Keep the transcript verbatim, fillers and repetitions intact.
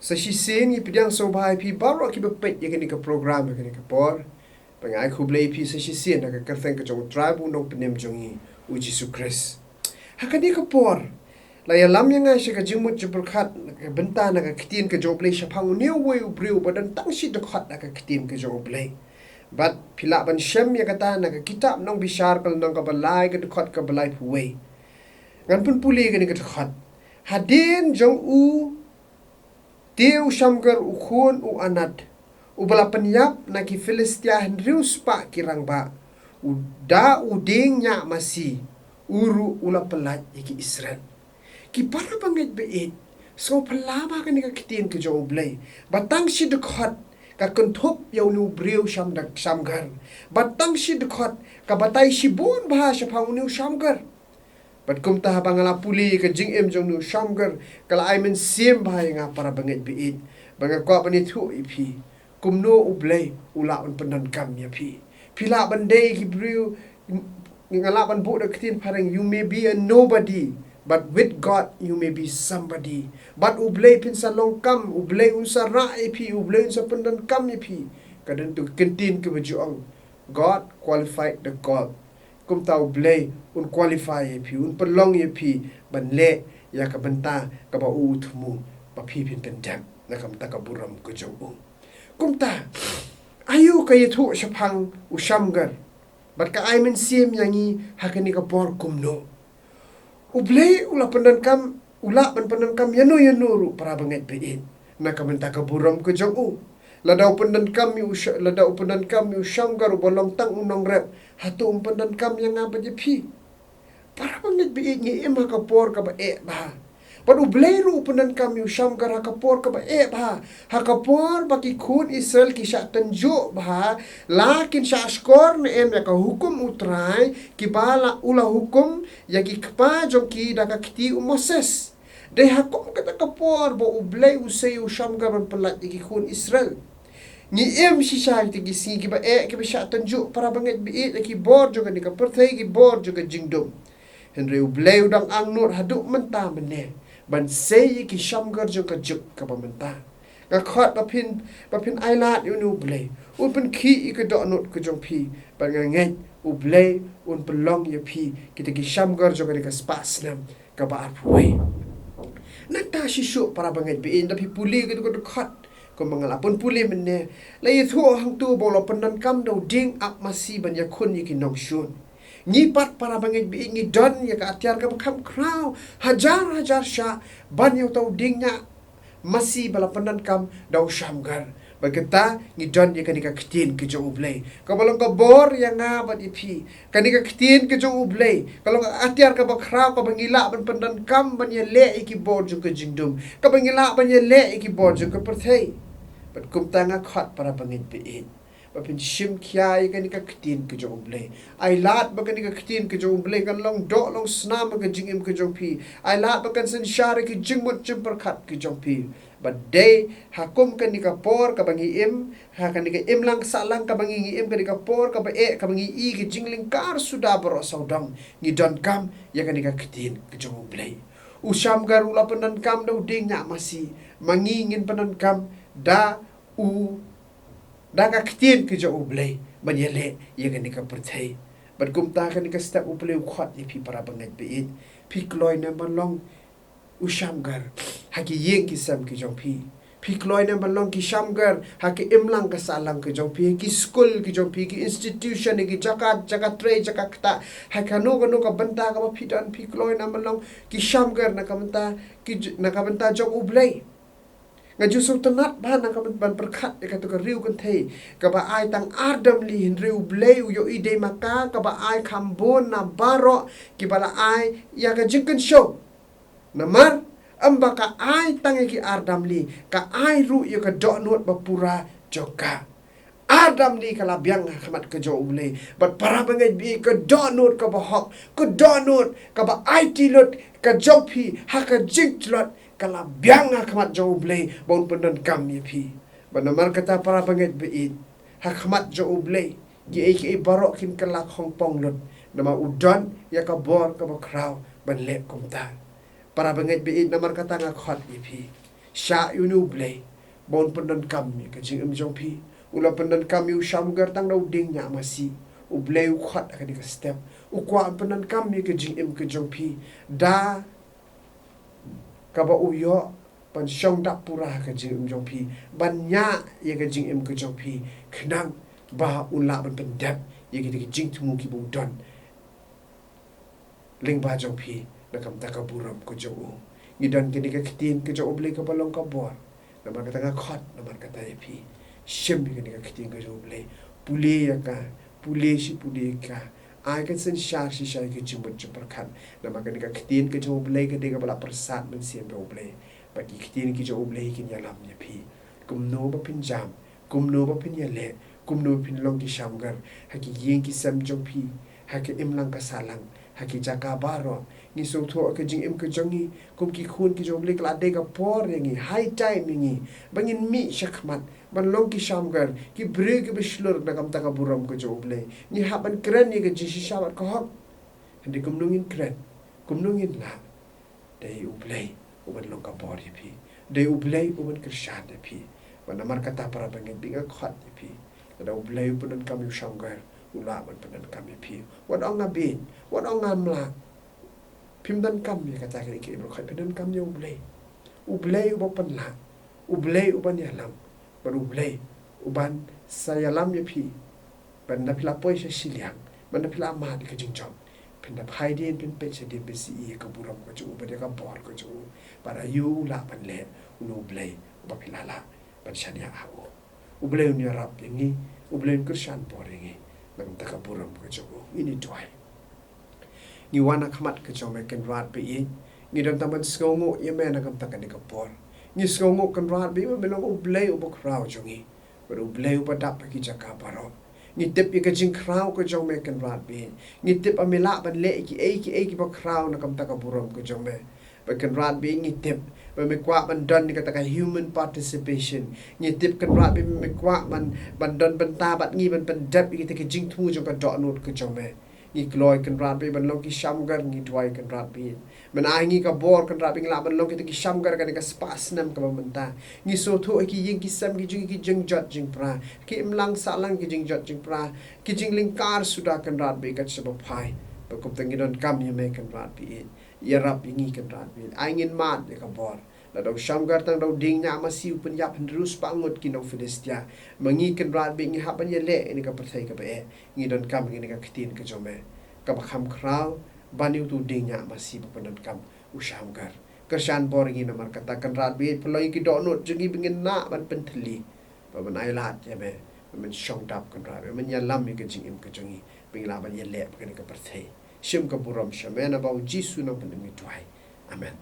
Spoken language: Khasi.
Sa shisien ngi pdiang sngewbha ïa phi baroh kiba peit ïa kane ka program ha kane ka por. Ba nga ai khublei ïa phi sa shisien ha ka kyrteng ka jong U Trai bad U Nongpynim jong ngi, U Jisu Khrist. Ha kane ka por, la ïalam ïa nga sha ka jingmut jingpyrkhat, ka bynta na ka ktien ka jong U Blei shaphang une uwei u briew ba don tang shi dkhot ha ka ktien ka jong U Blei. Bad phi lah ban shem ïa kata na ka kitab Nongbishar ka lynnong kaba lai ka dkhot kaba laiphew wei. Ngan pynpule kane ka dkhot. Hadien jong u te u Shamgar u khun u Anat, uba la pynïap na ki Philistia hynriew spah ki rangbah, u da u dieng ñiah masi, u ruh u la pyllait ïa ki Israel. Ki para bangeit baieit, sngewphylla ba kane ka ktien ka jong U Blei, ba tang shi dkhot ka kynthup ïa une u briew Shamdak Shamgar, ba tang shi dkhot ka batai shibun bha shaphang une u Shamgar. Bad kumta haba nga la pule ïa ka jingim jong une u Shamgar, ka la ai mynsiem bha ïa nga para bangeit baieit, ba nga kwah ban ïathuh ïa phi kumno U Blei u lah ban pyndonkam ïa phi. Phi lah ban dei ki briew, nga lah ban buh da ka ktien phareng, you may be a nobody, but with God you may be somebody. Bad U Blei phin sa long kam, U Blei un sa rah ïa phi, U Blei un sa pyndonkam ïa phi. Ka don tu ka ktien kaba ju ong, God qualified the called. Kumta U Blei un qualify ïa phi, un pynlong ïa phi ban leh ïa ka bynta kaba u u thmu ba phi phin pyndep na ka bynta ka burom ka jong u. Kumta, aïu ka ïathuh shaphang u Shamgar, bad ka ai mynsiem ïa ngi ha kane ka por kumno? U Blei u la pyndonkam, u lah ban pyndonkam ïano ïano ruh para bangeit baieit na ka bynta ka burom ka jong u. Lada u pyndonkam ïa u Sha-, lada u pyndonkam ïa u Shamgar uba long tang u nongrep, hato um pyndonkam ïa nga bad ïa phi? Para bangeit baieit, ngi im ha ka por kaba eh bha. Bad U Blei ruh u pyndonkam ïa u Shamgar ha ka por kaba eh bha. Ha ka por ba ki khun Israel ki shah tynjuh bha, la kin shah shkor ne em ïa ka hukum U Trai, kiba la u la hukum ïa ki kpa jong ki da ka kti u Moses. Dei ha kum kata ka por ba U Blei u sei ïa u Shamgar ban pyllait ïa ki khun Israel. Ngi im shisha kita ki sngi kiba eh, kiba shah tynjuh para bangeit baieit, ïa ki bor jong kane ka pyrthei, ki bor jong ka jingdum. Hynrei U Blei u dang angnud haduh mynta mynne ban sei ïa ki Shamgar jong ka juk kaba mynta. Nga khot ba phin, ba phin ailad ïa une U Blei, un pynkhih ïa ka dohnud ka jong phi, bad nga ngeit U Blei un pynlong ïa phi kita ki Shamgar jong kane ka spah snem kaba arphew wei. Nangta shisha para bangeit baieit, da phi pule katu ka dkhot, kumba nga la pynpule mynne, la ïathuh hangtu ba u la pyndonkam da u dieng ap masi ban ïakhun ïa ki nongshun. Ngi pat para bangeit baieit ngi don ïa ka atiar kaba kham khraw hajar hajar shah ban ïa uta u dieng ñiah masi ba la pyndonkam da u Shamgar. Bad kata ngi don ïa kane ka ktien ka jong U Blei kaba long ka bor ïa nga bad ïa phi. Kane ka ktien ka jong U Blei ka long ka atiar kaba khraw kaba ngi lah ban pyndonkam ban ïaleh ïa ki bor jong ka jingdum, kaba ngi lah ban ïaleh ïa ki bor jong ka pyrthei. Bad kumta nga khot para bangeit baieit ba phin shim khia ïa kane ka ktien ka jong U Blei. Ailad ba kane ka ktien ka jong U Blei kan long doh long snam ha ka jingim ka jong phi. Ailad ba kan synshar ïa ki jingmut jingpyrkhat ka jong phi. Bad dei ha kum kane ka por kaba ngi im, ha kane ka imlang sahlang kaba ngi, ngi im, kane ka por kaba eh kaba ngi i ka jinglyngkar suda baroh sawdong, ngi donkam ïa kane ka ktien ka jong U Blei. U Shamgar u la pyndonkam da u dieng ñiah masi, ma ngi ngin pyndonkam da u, da ka ktien ka jong U Blei ban ïaleh ïa kane ka pyrthei. Bad kumta kane ka step U Blei u khot ïa phi para bangeit baieit, phi kloi ne em ban long u Shamgar ha ki ïing ki sem ki jong phi? Phi kloi ne em ban long ki Shamgar ha ki imlang ka sahlang ki jong phi, ki skul ki jong phi, ki institution, ki jaka, jaka trei, jaka ktah, ha kano kano ka bynta kaba phi don, phi kloi ne em ban long ki Shamgar na ka bynta, ki j-, na ka bynta jong U Blei? Nga ju sngewtynnat bha na ka bynta ban pyrkhat ïa katu ka riew kynthei kaba ai tang ar damli, hynrei U Blei u ïohi dei ma ka kaba ai kham bun na baroh kiba la ai ïa ka jingkynshew. Namar ym ba ka ai tang ïa ki ar damli, ka ai ruh ïa ka dohnud ba pura jong ka. Ar damli ka la biang ha khmat ka jong U Blei. Bad para bangeit baieit, ka dohnud kaba hok, ka dohnud kaba aiti lut ka jong phi ha ka jingtlot, ka la biang ha khmat jong U Blei ba un pyndonkam ïa phi. Bad namar kata para bangeit baieit, ha khmat jong U Blei kiei kiei baroh kin kylla khongpong lut, namar u don ïa ka bor kaba khraw ban leh kumta. Para bangeit baieit, namar kata nga khot ïa phi, Shah ïa une U Blei ba un pyndonkam ïa ka jingim jong phi. U la pyndonkam ïa u Shamgar tang da u dieng ñiah masi. U Blei u khot ha kane ka step. U kwah un pyndonkam ïa ka jingim ka jong phi da kaba u ïoh ban shong dap pura ha ka jingim jong phi, ban ñiah ïa ka jingim ka jong phi, khnang ba un lah ban pyndep ïa kita ki jingthmu kiba u don lyngba jong phi na ka bynta ka burom ka jong u. Ngi don kane ka ktien ka jong U Blei kaba long ka bor. Namar kata nga khot namar kata ïa phi. Shim ïa kane ka ktien ka jong U Blei. Pule ïa ka, pule shi pule ïa ka. Ai kan synshar shisha ïa ka jingmut jingpyrkhat. Namar kane ka ktien ka jong U Blei ka dei kaba la pyrsad mynsiem da U Blei. Bad ki ktien ki jong U Blei kin ïalam ïa phi. Kumno ba phin jam, kumno ba phin ïaleh, kumno ba phin long ki shamgar ha ki ïing ki sem jong phi, ha ka imlang ka sahlang, ha ki jaka baroh. Ngi sngewthuh ka jingim ka jong ngi kum ki khun ki jong U Blei ka la dei ka por ïa ngi, high time ïa ngi ba ngin mih shakhmat ban long ki shamgar, ki briew kiba shlur na ka bynta ka burom ka jong U Blei. Ngi hap ban kren ïa ka jingshisha bad ka hok. Hynrei kumno ngin kren, kumno ngin lah? Dei U Blei uban long ka bor ïa phi. Dei U Blei uban kyrshan ïa phi. Bad namar kata para bangeit, ba nga khot ïa phi, lada U Blei u pyndonkam ïa u shamgar, u lah ban pyndonkam ïa phi. Wat ong nga bieit, wat ong ngam lah. Phim donkam ïa kata kane ka imlang khot, phin donkam ïa U Blei. U Blei uba pynlah, U Blei uban ïalam, bad U Blei uban sa ïalam ïa phi. Ban da phi la poi sha shiliang, ban da phi la mad ïa ka jingjop, phin da phai dien, phin peit sha dien, phin sa ïohi ïa ka burom ka jong u bad ïa ka bor ka jong u. Bad aïu u lah ban leh une U Blei uba phi la lah ban shaniah ha u? U Blei un ïarap ïa ngi, U Blei un kyrshan bor ïa ngi na ka bynta ka burom ka jong u. Ngin ïa duwai. Ngi wan ha khmat ka jong me Kynrad ba ïeit. Ngi don tang ban sngewnguh ïa me na ka bynta kane ka por. Ngi sngewnguh Kynrad ba ïeit ba me long U Blei uba khraw jong ngi, bad U Blei uba dap ha ki jaka baroh. Ngi tip ïa ka jingkhraw ka jong me Kynrad ba ïeit. Ngi tip ba me lah ban leh kiei kiei kiba khraw na ka bynta ka burom ka jong me. Bad Kynrad ba ïeit, ngi tip ba me kwah ban don ïa kata ka human participation. Ngi tip Kynrad ba ïeit, me kwah ban, ban don bynta bad ngi, ban pyndep ïa kita ki jingthmu jong ka dohnud ka jong me. Ngi kloi Kynrad ba ïeit ban long ki shamgar, ngi duwai Kynrad ba ïeit, men ai ngi ka bor Kynrad ba ïeit, ngi lah ban long kita ki shamgar ha kane ka spah snem kaba mynta. Ngi sngewthuh ha ki ïing ki sem ki jong ngi ki jingjot jingpra, ki imlang sahlang ki jingjot jingpra, ki jinglyngkar suda Kynrad ba ïeit kat shaba phai. Bad kumta ngi donkam ïa me Kynrad ba ïeit. Ïarap ïa ngi Kynrad ba ïeit. Ai ngin mad ïa ka bor. Lada u shamgar tang da u dieng ñiah masi u pynïap hynriew spah ngut ki nong Philistia, ma ngi Kynrad ba ïeit ngi hap ban ïaleh ïa kane ka pyrthei kaba eh. Ngi donkam ïa kane ka ktien ka jong me kaba kham khraw ban ïa uto u dieng ñiah masi ba pyndonkam u shamgar. Kyrshan bor ïa ngi namar kata Kynrad ba ïeit, pynlong ïa ki dohnud jong ngi ba ngin lah ban pynthylli, ba men ailad ïa me, ba men shong dap Kynrad, ba men ïalam ïa ka jingim ka jong ngi, ba ngin lah ban ïaleh bad kane ka pyrthei. Shim ka burom sha me, na bynta u Jisu nongpynim ngi duwai. Amen.